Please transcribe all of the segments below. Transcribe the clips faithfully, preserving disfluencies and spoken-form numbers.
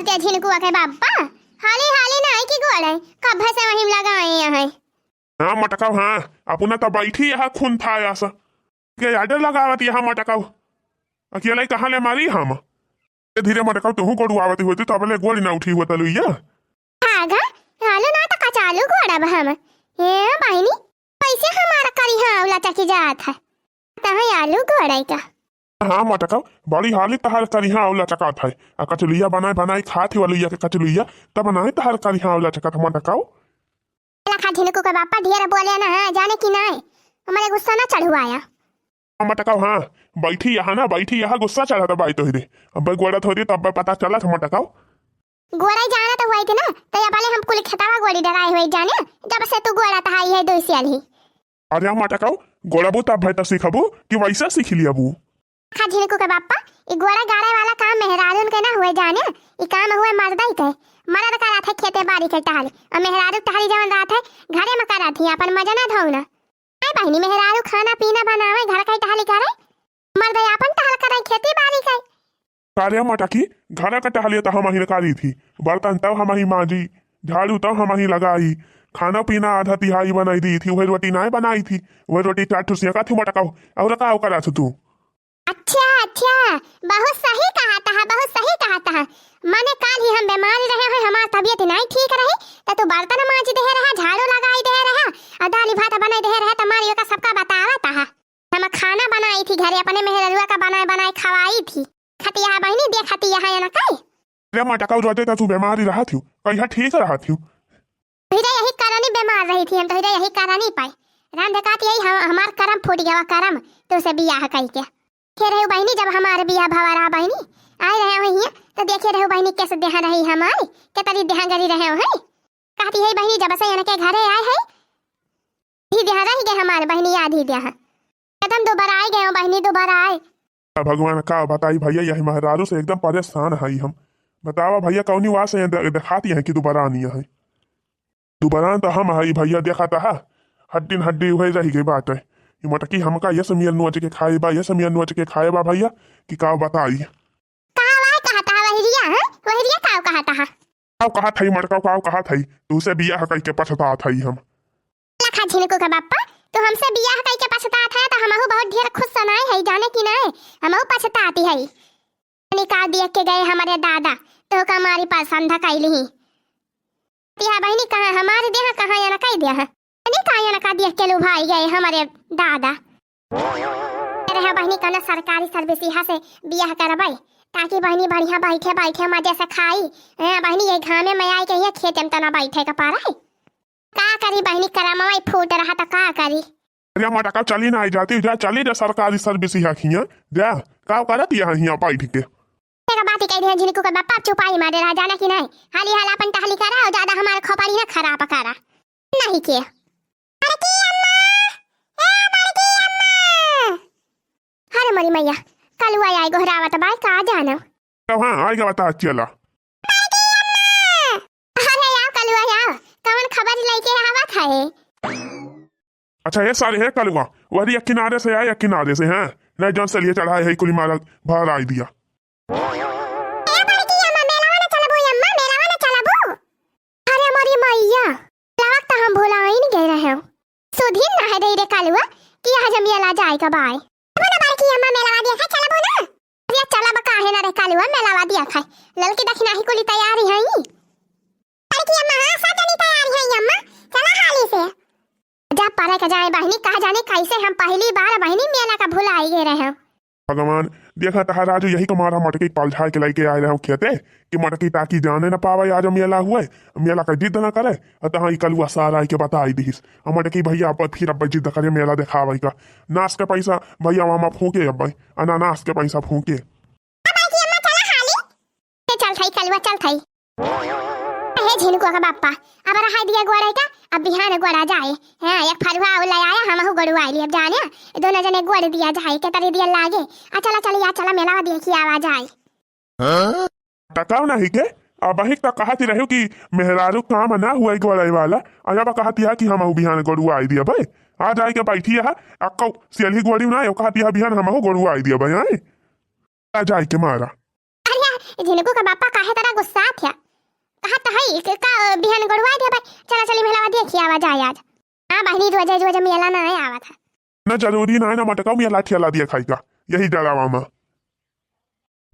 ते झिनकुआ के बाप्पा, हाली हाली नाई की गोड़े, कब्बे से वहीं लगाए हैं। हाँ मटकऊ, हाँ, अपना तो बैठी यहाँ खून था आस। के आडर लगावत यहाँ मटकऊ। अकेले कहाँ ले मारी हम? ए धीरे मटकऊ, तुहू गोड़ू आवती होती तो अबले गोड़ी ना उठी हुआ तलुइया। आगा, हालो ना तो कचालू गोड़ब हम। ए बहिनी, कैसे हमारा करिहा आउला चकी जात है? तहाँ आलू गोड़े का। हाँ मटकऊ, बड़ी हाली तहार करिहा आउला चकात है। आ कचुलिया बनाए बनाए खात ही वालुइया के कचुलिया, तब बनाए तहार करिहा आउला चकात मटकऊ। लखा झिनकू के बापा ढेर बोले ना, हाँ, जाने की नाय, हमारे गुस्सा ना चढ़ुआया। हाँ मटकऊ, हाँ, बैठी यहाँ ना, बैठी यहाँ, गुस्सा चढ़ा था बाई तोहरे। अब गोड़ा थोड़ी तब पता चला था मटकऊ। गोड़ाई जाना तो हुआ थी ना, तो ये पहले हम कुल खेतावा गोड़ी डराए हुए जाने, जब से तू गोड़ा तहाई है दो सियाल ही। अरे मटकऊ, गोड़बू तब है तो सीखबू कि वैसा सीख लियाबू? खा झिनकू के बापा, ई गोड़ा गाड़े वाला काम मेहरारून के ना हुए जाने, ई काम हुए मर्दई के। मर्द करत है खेते बाड़ी के टहल, और मेहरारू टहली जवन रात है घरे में करत ही, अपन मजा ना धौना। आय बहिनी, मेहरारू खाना पीना बनावे, घर का टहली करे, मर्द अपन टहल करे खेती बाड़ी के। कार्य मटकी, घर का टहलिया तो हम ही करी थी, बर्तन तब हम ही मांजी, झाड़ू तब हम ही लगाई, खाना पीना आधा तिहाई बनाई दी थी, वही रोटी नाय बनाई थी, वही रोटी चार ठो सेका थी मटकाऊ, और का करा तू? अच्छा, अच्छा, बहुत सही कहा तहा, बहुत सही कहा तहा। माने काल ही हम बीमार रहे हैं, हमार तबीयत नहीं ठीक रही, तो तू बर्तन मांज दे रहा, झाड़ू लगाई दे रहा, और दाली भात बनाई दे रहा, तो मारी का सबका बतावा तहा। हम खाना बनाई थी घरे, अपने मेहररुआ का बनाए बनाए खवाई थी। खतिया बहिनी, दे खतिया है ना काई? रे मटकाऊ, रोजे तो तू बीमार ही रहा थी, कहिया ठीक रहा थी? तोहरे यही कारण ही बीमार रही थी हम, तोहरे यही कारण ही पाए। राम देखा थी यही हम, हमार करम फूट गया, करम, तो से बियाह कई के। देखे रहे बहिनी, जब हमार बियाह भवा रहा बहिनी, आए रहे हुई हियाँ, तो देखे रहे बहिनी कैसे देहा रही हमारी, के तरी देहा गरी रहे हो है। कहती है बहिनी, जब से इनके घरे आए है, ही देहा रह गए हमारे बहिनी, याद ही देहा। एकदम दुबराए गए हो बहिनी, दुबराए। अब भगवान का बताई भैया, यही मेहरारू से एकदम परेशान है हम। बतावा भैया, कौनी वास है दे-, देखाती है कि दुबरानी है। दुबरान तो हम हई भैया, देखा तहा, हड्डी न हड्डी उहे रह गई बात है। ये मटकी हमका ये समिया नोच के खाए बा, ये समिया नोच के खाए बा भैया, कि का बताई। का वाय कहता है वहरिया, हाँ? वहरिया का कहता है? का कहत हई मटका, का कहत हई? तू से बियाह कई के पछतात हई हम। लखा झिनकू का बापा, तू हमसे बियाह कई के पछतात है तो हमहू बहुत ढेर खुश सनाए है, जाने की नाय? हमहू पछताती है। निकाल दिए के गए हमारे दादा, तो का मारी पसंद कैली ही। तिहा बहिनी कहाँ हमारे देहा, कहाँ एनका देहा? अरे का एनका देख के लुभाई गए हमारे दादा। रहे बहिनी कौनो सरकारी सर्विस यहाँ से बियाह करबै, ताकि बहिनी बढ़िया बैठे बैठे मजे से खाई। हैं बहिनी, ये घामे में आई के ये खेते में तना बैठे का पारा है। का करी बहिनी, करमवा फूट रहा तो का करी। अरे मटका चली ना आई जाती जा, चली जा सरकारी सर्विस यहाँ खिया जा, का करत यहाँ हिया बैठ के? तेरा बात ही कह दिया झिनकू का बापा, चुपाई मारे रहा, जाना कि नहीं? हाली हाल अपन टहली करा और ज्यादा हमारे खोपड़ी ना खराब करा। नहीं के। बड़की अम्मा, ए बड़की अम्मा। अरे मोरी मैया, कलुआ आई गोहरावत बाय का जानो। तो हाँ, आई गवा ता चला। बड़की अम्मा। अरे आओ कलुआ आओ, कौन खबर लेके आवत है? अच्छा, ये सारे है कलुआ, वही एक किनारे से आए, एक किनारे से, हैं? नहीं, जौन से लिए चढ़ाए है, कुली मारा, भर आई दिया। ए बड़की अम्मा, मेलावा न चलबू, अम्मा, मेलावा न चलबू? अरे मोरी मैया, मेलावा त हम भुलाइन गए रहे। सुधीन ना है दे रे कलुआ, कि आज हम मेला जाए का बाय। अब ना बड़की अम्मा, मेलावा देखा चलबू ना? अरे चलब काहे ना रे कलुआ, मेलावा देखा। ललकी दखिनाही कुली तैयारी है। बड़की अम्मा, हाँ, सब जनी तैयारी है अम्मा, चला हाली से। जा परे के जाए बहिनी, कहा जाने कैसे हम पहली बार बहिनी मेला का भुलाई गए रहे। भगवान, देखा तहा राजू, यही के मारा मटकी के पलझाए के लेके आए रहे खेते, कि मटकी ताकि जाने न पावे आज मेला हुए, मेला का जिद न करे, और तहाँ ई कलुआ सारा आई के बताई दिहिस। और मटकी भैया अब फिर अब जिद करे मेला देखावे का। नाश के पैसा भैया वहाँ फूके अब, अनानास के पैसा फूके। अब आई कि अम्मा चला हाली। चल थई कलुआ, चल थई। हे झिनकुआ का बापा, अब रहा दिया गोड़े का, अब बिहान गोड़ा जाए। हाँ, एक फरुआ और ले आया, हमहू गोड़ू आइली। अब जाने, दोनों जने गोड़ दिया जाए, के तरी दिया लागे। आ चला, चली, आ चला, मेला देखी आवा जाए। टकाव नहीं के, अब ही तो कहती रही कि मेहरारू काम ना हुआ गोड़े वाला, और अब कहती है कि हमहू बिहान गोड़ू आई दिया भाई। आ जाए के बैठी है, अक्को सियलही गोड़ी ना, कहती है बिहान हमहू गोड़ू आई दिया भाई, आए? आ जाए के मारा। अरे, ई झिनकू का बापा काहे तरह गुस्सा थे? कहा तो है कि का बिहान गड़ुआ दे भाई, चला चली मेलावा देखी आवा जाए आज। हाँ बहिनी, रोजे रोजे मेला ना आवत है। ना जरूरी ना है ना मटकाऊ मेला ठेला दिया खाई का, यही डरावा मा।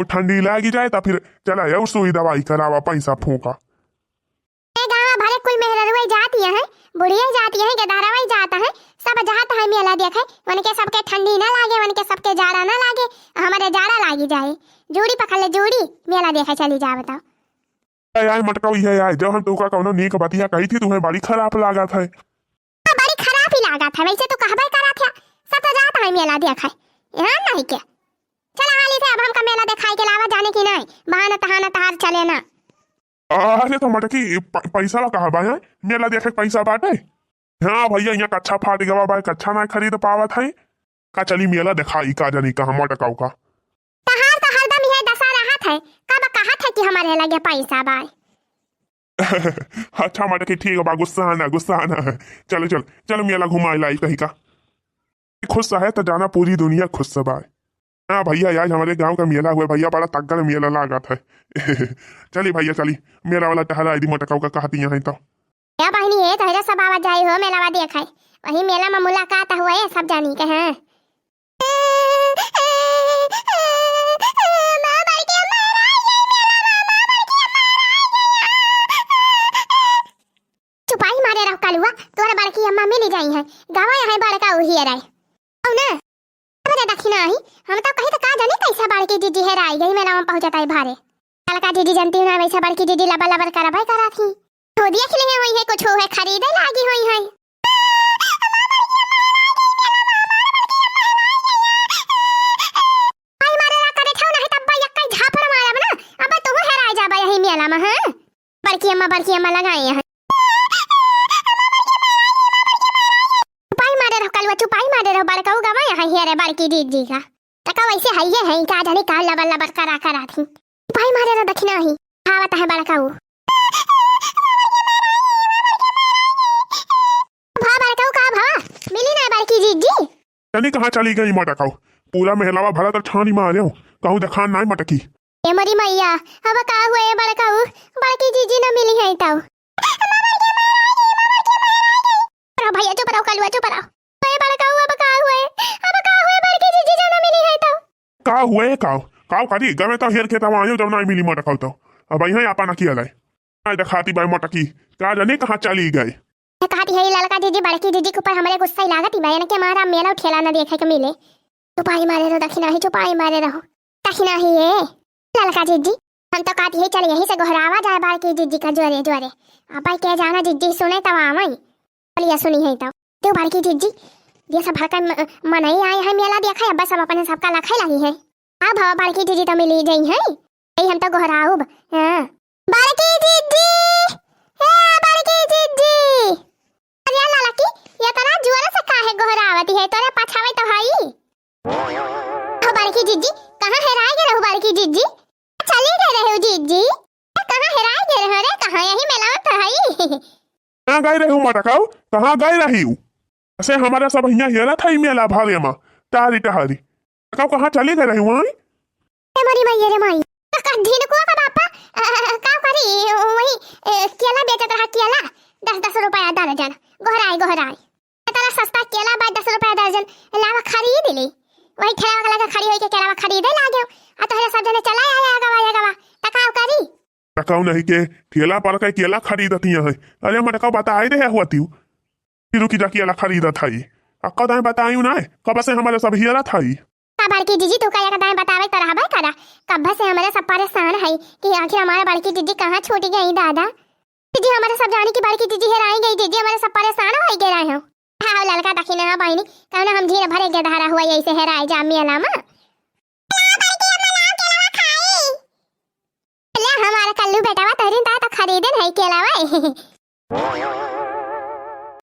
तो ठंडी लागी जाए तो फिर चला जाओ सुई दवाई करावा, पैसा फूका। ए गाँव भरे कुल मेहररुए जात यहै, बुढ़िया जात यहै, गेदहरवा जात है, सब जात है मेला देखे। उनके सबके ठंडी ना लागे, उनके सबके जाड़ा ना लागे, हमारे जाड़ा लागी जाए। जूड़ी पकड़ ले जूड़ी, मेला देखे चली जा बताओ। ए, आए मटकाऊ, इहे आए, जब हम तोका कौनो नीक बतिया कही थी, तुम्हें बड़ी खराब लागत है। हाँ, बड़ी खराब ही लागत है, वैसे तो कहबे करत है, सब तो जात है मेला देखे, यहाँ नहीं के। चला हाली से अब हमका मेला देखाई के लावा जाने की नहीं, बहाना तहाना तहार चले ना। अरे तो मटकी, प-, पैसा ला कहा बा, हैं? मेला देखे के पैसा बाटे? हाँ भैया, यहाँ कच्छा फाट गवा बा, कच्छा ना खरीद पावत है। का चली मेला देखाई का जानी कहाँ मटकाऊ का। तहार तो हरदम यह दशा रहत है, कब कहत है कि हमारे लगे पैसा बा। अच्छा मटकी, ठीक बा, गुस्सा ना, गुस्सा ना। चलो, चलो, चलो, मेला घुमाई लाई कहीं का। खुश है तो जाना, पूरी दुनिया खुश बा। हाँ भैया, आज हमारे गाँव का मेला हुआ भैया, बड़ा तगड़ मेला लागत है। चली भैया, चली, मेला वाला टहला दी मटकाऊ का कहती यहाँ तो। या बहिनी, ये तोहरे सब आवा जाई हो मेलावा देखे, वही मेला में मुलाकात हुआ है सब जानी के, हैं? चुपाई मारे रहो कलुआ, तोहरे बड़की अम्मा मिली जाई है, गवा यहाँ बड़का उही रहे। औ ना, अरे दखिना ही, हम तो कही तो का जानी कैसा बड़की जीजी हेराई गई, मेला में पहुँचत आई भारे। ललका जीजी जानती हूँ ना, वैसा बड़की जीजी लबर लबर करबै करा थी। तो देख लिए वही है, कुछ है खरीदे लागी हुई है। आई मारे ला करे ठाव नहीं तब यक्का झापड़ मारब ना, अब तू हेराई जाबा यही मेला में, हाँ? बड़की अम्मा, बड़की अम्मा लगाए हैं। चुपाई मारे रहो कलुआ, चुपाई मारे रहो, बड़काऊ गवा यहाँ हिया रे बड़की जीजी का। तका वैसे हइये है, का जाने का लबर लबर करा करा थी। चुपाई मारे रहो दखिना ही, खावत है बड़काऊ। भा बड़काऊ का भा, मिली ना बड़की जीजी? जानी कहाँ चली गई मटकाऊ, पूरा मेलावा भरा तो छानी मारे हो, कहूँ देखान नाई मटकी। ए मोरी मैया, अब का हुए बड़काऊ, बड़की जीजी न मिली है तऊ। अरे भैया चुप रहो, कलुआ चुप रहो। ए बड़काऊ, अब का हुए, अब का हुए बड़की जीजी जो न मिली है तऊ। का हुए काऊ, काऊ करी, गवे तो हेर खेतवा आयो जब नाई मिली मटकाऊ तो। अब यहाँ आपा ना किया लाए। नाई देखाती बाई मटकी, का जाने कहाँ चली गई। ये कहती है, ये ललका जीजी बड़की जीजी के ऊपर हमरे गुस्सा ही लागत ही बा, इनके मारा मेला ठेला न देखे के मिले। चुपाई मारे रहो, दखिना ही चुपाई मारे रहो। दखिना ही ये ललका जीजी, हम तो कहती है चल यहीं से गोहरावा जाए बड़की जीजी का जोरे जोरे। अब के जाना जीजी सुने तब आवई। बोलिया सुनी है तब। तू बड़की जीजी, ये सब भड़का म-, मनई आए हैं मेला देखे, अब सब अपने सबका लखे लगी है। हाँ भवा, बड़की जीजी तो मिली गई है। यही हम तो गोहराउब। हाँ। बड़की जीजी, ए बड़की जीजी। अरे ललकी, ये तना जोर से काहे गोहरावती है? तोरे पछावे तो हई। हो बड़की जीजी, कहाँ हेराए गए रहू बड़की जीजी? चली गए रहू जीजी? ए, कहाँ हेराए गए रहो रे? कहाँ यही मेला में तो हई? कहाँ गए रहू मटकाऊ? कहाँ गए रही? असे हमारा सब हियाँ हेरा था ई मेला भावे मा। टहरी टहरी। का कहाँ चली गए रही वहीं? ए मोरी माई रे माई, का, का ढिनकुआ का बापा, अ, अ, अ, का करी, वही, ए, केला बेचत रहा, केला, दस दस रुपया दर्जन, गोहराई, गोहराई। इतना सस्ता केला बा, दस रुपया दर्जन, लावा खरीद ली। वही ठेला वाला के खड़ी होई के केलावा खरीदे लागे, आ तोहरे सब जने चला आया गवा, आया गवा, त का करी? टकाऊ नहीं के ठेला पर के केला खरीदतिया है। अरे मटका बताई रहे हुआ तिउ। फिर रुकी जा केला खरीदत है। अक्का दाएं बताई ना, कब से हमारे सब हियरत है। का बड़की जीजी, तू का एक दाएं बतावे तो रहबे करा। कब से हमारे सब परेशान है कि आखिर हमारे बड़की जीजी कहाँ छूट गई दादा। जीजी, हमारे सब जानी कि बड़की जीजी हेराई गई। जीजी, हमारे सब परेशान हो गए रहे हो। हाँ, ललका दखिना बहिनी, कहना हम झीर भरे के धारा हुआ यही से हेराई जा मेला मा। ले हमारा कल्लू बेटावा, तोहरी ता तो खरीदन है केलावा।